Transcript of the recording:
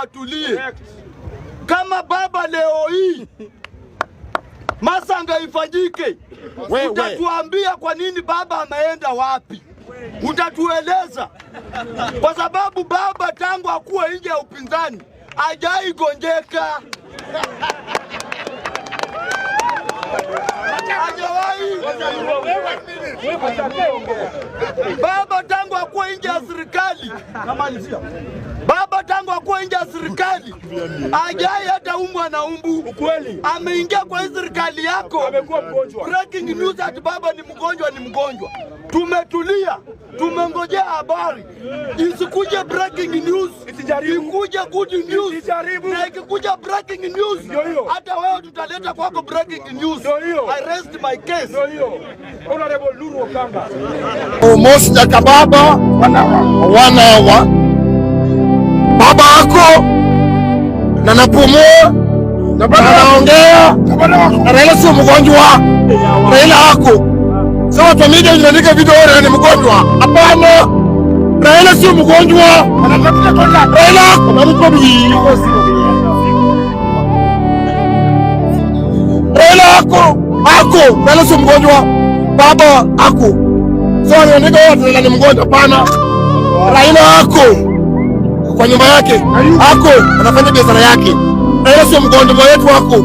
watulie. Kama baba leo hii masanga ifanyike, Wewe. Utatuambia kwa nini baba ameenda wapi? Utatueleza, kwa sababu baba tangu akuwe nje ya upinzani hajai gonjeka, hajawahi. Baba tangu akuwe nje ya serikali, baba tangu akuwe nje ya serikali hajai hata umwa na umbu. Ukweli. Ameingia kwa hii serikali yako, Amekuwa mgonjwa. Breaking news ati baba ni mgonjwa, ni mgonjwa. Tumetulia, tumengojea habari isikuje breaking news, Isijaribu. ikuje good news. Isijaribu. Na ikikuja breaking news, Ndio hiyo. hata wewe tutaleta kwako breaking news. Ndio hiyo. I rest my case. Ndio hiyo. Honorable Luru Okanga. Almost Jakababa 1 hour. Baba ako na napumua na anaongea na Raila sio mgonjwa. Raila ako sasa, watu wa media wanaandika video Raila ni mgonjwa. Hapana, Raila sio mgonjwa. Raila ako na Raila ako Raila sio mgonjwa, baba ako so wanaandika watu Raila ni mgonjwa. Hapana, Raila ako kwa nyumba yake, ako anafanya biashara yake. Raila sio mgonjwa, baba yetu ako.